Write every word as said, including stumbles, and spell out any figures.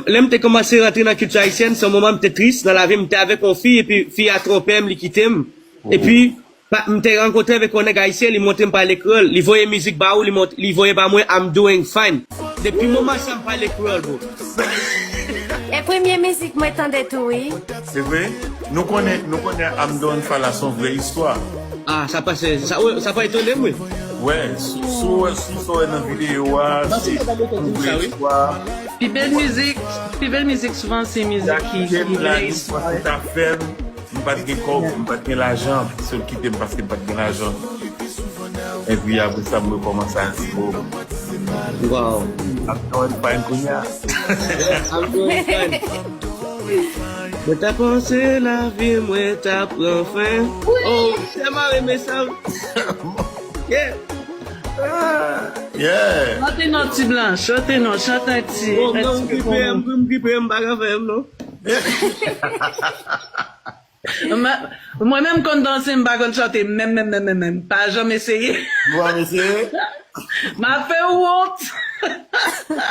Lè m te kòmanse rantre nan kilti ayisyèn, se yon moman m te tris nan lavi m, m te avèk yon fi, epi fi a twonpe m, li kite m. Epi, pa- m te rankontre avèk yon nèg ayisyen, li montre m pale kreyòl, li voye mizik ba ou, li, mont, li voye ba mwen, I'm doing fine. Depi moman sa, m pale kreyòl, bro. E premye mizik mwen tande tou, wi. Se vre? Nou konnen, nou konnen I'm doing fine la, se yon vrè istwa. Ah, sa pase, sa, sa pa etone m, wi. Wè, si si w wè si w wè nan videyo a, se yon vrè istwa. Pi bèl mizik, pi bèl mizik souvan se mizik ki Kite m ki la, gen li panse ta fè m, m pa t gen kòb, m pa t gen lajan, se l kite m paske m pa t gen lajan. Epi apre sa, m rekòmanse a zewo. Wow. Ap tande fine kounye a. I'm doing fine. Mwen ta panse lavi mwen ta pran fen. Oh, tèlman renmen sa. Yeah. Yeah. Chante non ti blan, chante non, chante un ti. Bon, Un non, m ti peu gripe, pour m gripe, m pa ka fè m non. Mwen menm konn danse, m pa konn chante, menm, menm, menm, menm, menm. Pa janm eseye. Bon, mesye. M ap fè ou wont.